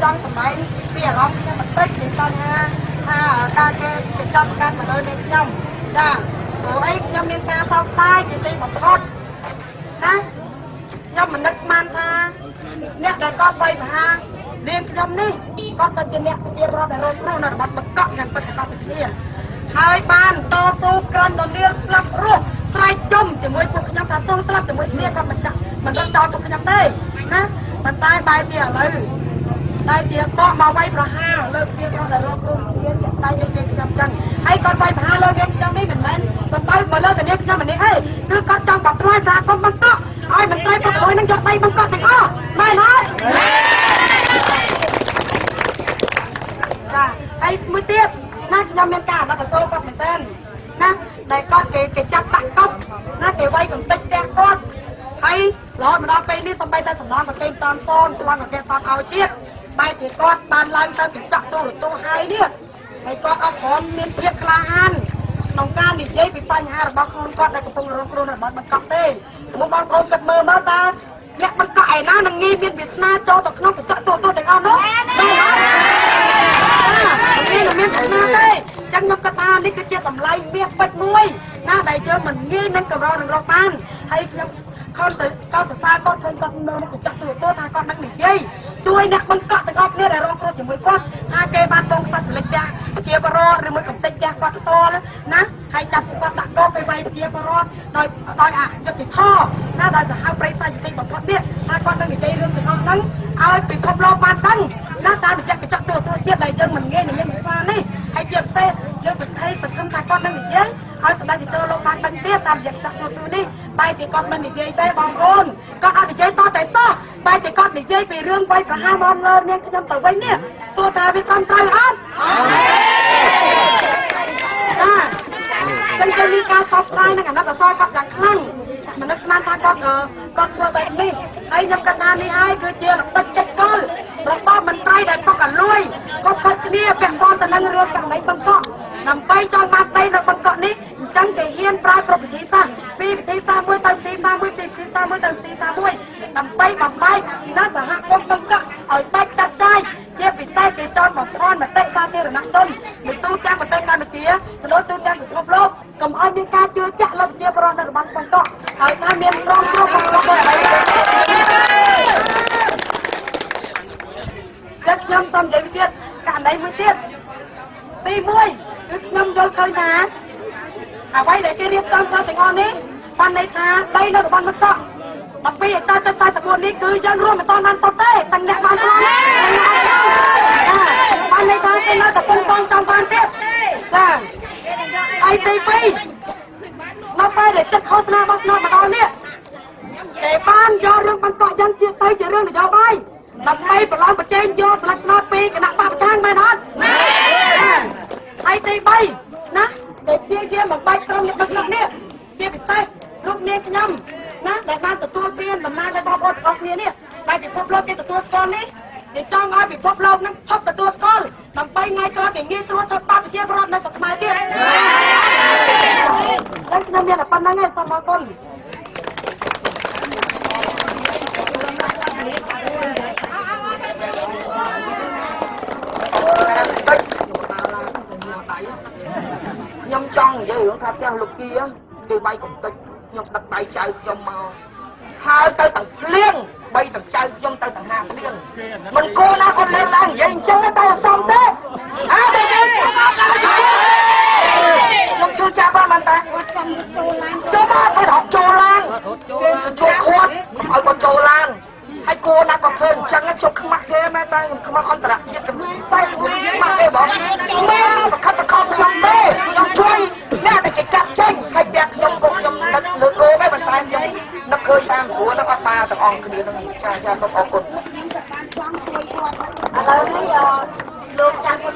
ចង់សម្ដែងពីអារម្មណ៍ខ្ញុំបន្តិចពីបញ្ហាថាការគេគេចាប់ប្រកាន់មកលើនេះខ្ញុំចាព្រោះអីខ្ញុំមានការសោកស្ដាយជាទីបំផុតណាខ្ញុំមិននឹកស្មានថាអ្នកដែលគាត់វាយប្រហារនាងខ្ញុំនេះគាត់ទៅជាអ្នកប្រជាពលរដ្ឋដែលរងគ្រោះនៅរបបបង្កក់យ៉ាងពិតប្រាកដទៅគ្នាហើយបានតស៊ូក្រាន់ដៀលស្លាប់រស់ស្រែកជុំជាមួយពួកខ្ញុំថាស៊ូស្លាប់ជាមួយគ្នាគាត់មិនចាក់មិនរត់ចោលពួកខ្ញុំទេណាប៉ុន្តែបែរជាឥឡូវតែជាបកមកវាយប្រហារលើជាប្រុសដែលរងគ្រោះជាជាក់ស្ដែងដូចនាងខ្ញុំចឹងហើយគាត់វាយប្រហារលើនាងខ្ញុំនេះមិនមែនសំដៅមកលើតែនាងខ្ញុំម្នាក់ទេគឺគាត់ចង់បំផ្លាញសហគមន៍បង្កក់ឲ្យមន្ត្រីពុករលួយនឹងយកដីបង្កក់ទាំងអស់មែនអត់ចាហើយមួយទៀតណាខ្ញុំមានការអាណិតអាសូរគាត់មែនទែនណាដែលគាត់គេចាប់ដាក់កប់ណាគេវាយកំទេចផ្ទះគាត់ហើយរហូតមកដល់ពេលនេះសំបីតែសំឡងក៏គេមិនតាន់សនប្លង់ក៏គេតាន់ឲ្យទៀតបែរជាគាត់បានឡើងទៅកញ្ចក់ទូរទស្សន៍ហើយនេះហើយគាត់អត់ព្រមមានភាពក្លាហានក្នុងការនិយាយពីបញ្ហារបស់ខ្លួនគាត់ដែលកំពុងរងគ្រោះរបស់បង្កក់ទេព្រោះបងប្អូនគិតមើលមើលតើអ្នកបង្កក់ឯណានឹងងាយមានវាសនាចូលទៅក្នុងកញ្ចក់ទូរទស្សន៍ទាំងអស់នោះមែនទេមានមានវាសនាទេចឹងខ្ញុំគិតថានេះគឺជាតម្លៃមាសពិតមួយណាដែលយើងមិនងាយនឹងកម្រនឹងរកបានហើយខ្ញុំខំទៅកោតសរសើរគាត់ឃើញគាត់នៅក្នុងកញ្ចក់ទូរទស្សន៍ថាគាត់នឹងនិយាយជួយអ្នកបង្កក់ទាំងអស់គ្នាដែលរងគ្រោះជាមួយគាត់ថាគេបានបងសត្វផលិតផ្ទះប្រជាពលរដ្ឋឬមួយកំទេចផ្ទះគាត់ផ្ទាល់ណាហើយចាប់គាត់ដាក់កប់ទៅវាយប្រជាពលរដ្ឋដោយអយុត្តិធម៌ណាដោយសាហាវព្រៃសាយតិបំផុតនេះថាគាត់នឹងនិយាយរឿងទាំងអស់ហ្នឹងឲ្យពិភពលោកបានដឹងណាតាមរយៈកញ្ចក់ទូរទស្សន៍ជាតិដែលយើងមិនងាយនឹងមានវិស្វានេះហើយជាពិសេសយើងសង្ឃឹមសង្ឃឹមថាគាត់នឹងនិយាយឲ្យសម្ដេចតេជោលោកបានដឹងទៀតតាមរយៈកញ្ចក់ទូរទស្សន៍នេះបែរជាគាត់មិននិយាយទេបងប្អូនគាត់អត់និយាយតតែសោះបែរជាគាត់និយាយពីរឿងវាយប្រហារមកលើនាងខ្ញុំទៅវិញនេះសួរថាវាត្រឹមត្រូវអត់ចាចឹងគេមានការសោកស្ដាយនិងអាណិតអាសូរគាត់យ៉ាងខ្លាំងមិននឹកស្មានថាគាត់គាត់ធ្វើបែបនេះហើយខ្ញុំគិតថានេះហើយគឺជាល្បិចចិត្តកលរបស់មន្ត្រីដែលពុកអលួយគាត់គាត់គ្នាពាក់ព័ន្ធទៅនឹងរឿងករណីបង្កក់ដើម្បីចង់បានដីនៅបង្កក់នេះអញ្ចឹងគេហ៊ានប្រើគ្រប់វិធីសាស្ត្រពីវិធីសាស្ត្រមួយទៅវិធីសាស្ត្រមួយពីវិធីសាស្ត្រមួយទៅវិធីសាស្ត្រមួយដើម្បីបំបែកនៅសហគមន៍បង្កក់ឲ្យបែកចាត់ចែងជាពិសេសគេចង់បំភាន់មតិសាធារណជននៅទូទាំងប្រទេសកម្ពុជាទៅដល់ទូទាំងពិភពលោកកុំឲ្យមានការជឿជាក់លើប្រជាពលរដ្ឋនៅតំបន់បង្កក់ហើយថាមានរងគ្រោះបង្កក់ដោយអ្វីចឹងខ្ញុំសូមនិយាយទៀតករណីមួយទៀតទី1គឺខ្ញុំយល់ឃើញថាអ្វីដែលគេរៀបចំធ្វើទាំងអស់នេះបានន័យថាដីនៅតំបន់បង្កក់12ហិកតា44នេះគឺយើងរួមមិនតាន់បានសុទ្ធទេទាំងអ្នកបានស្លាប់បានន័យថាគេនៅតែប៉ុនប៉ងចង់បានទៀតចាហើយទី2នៅពេលដែលចិត្តឃោសនាបោះឆ្នោតមកដល់នេះគេបានយករឿងបង្កក់យ៉ាងជាទៅជារឿងនយោបាយដើម្បីប្រឡងប្រជែងយកស្លឹកឆ្នោតពីគណៈបកប្រឆាំងមែនអត់មែនហើយទី3ណាគេព្យាយាមបំបែកក្រុមអ្នកបោះឆ្នោតនេះជាពិសេសរូបនាងខ្ញុំណាដែលបានទទួលពានតំណាងដោយបងប្អូនទាំងអស់គ្នានេះដែលពិភពលោកគេទទួលស្គាល់នេះគេចង់ឲ្យពិភពលោកនឹងឈប់ទទួលស្គាល់ដើម្បីថ្ងៃក្រោយគេងាយស្រួលធ្វើបាបប្រជាពលរដ្ឋនៅស្រុកខ្មែរទៀតហើយខ្ញុំមានតែប៉ុណ្្នឹងឯងសូមអរគុណខ្ញុំចង់និយាយរឿងថាផ្ទះលោកគៀគេវាយកំទេចខ្ញុំដឹកដៃចៅខ្ញុំមកហើយទៅទាំងភ្លៀងបីទាំងចៅខ្ញុំទៅទាំងណាភ្លៀងមិនគួរណាគាត់លើកឡើងនិយាយអញ្ចឹងតែអសមទេអើតែខ្ញុំជឿចាប់បានតែគាត់ចង់ចូលឡានចូលមកគាត់រត់ចូលឡានចូលខាត់ឲ្យគាត់ចូលឡានហើយគួរណាគាត់ធ្វើអញ្ចឹងជុកខ្មាស់គេមែនតែខ្ញុំខ្មាស់អន្តរជាតិខ្ញុំតែខ្មាស់គេបងមិនប្រខិតប្រខំខ្ញុំទេខ្ញុំជួយអ្នកដែលគេកាត់ចេញហើយតែខ្ញុំក៏ខ្ញុំនឹកលើគោដែរប៉ុន្តែខ្ញុំនឹកឃើញតាមស្រួលហ្នឹងអត់បានទាំងអង្គគ្នាហ្នឹងចាចាសូមអរគុណ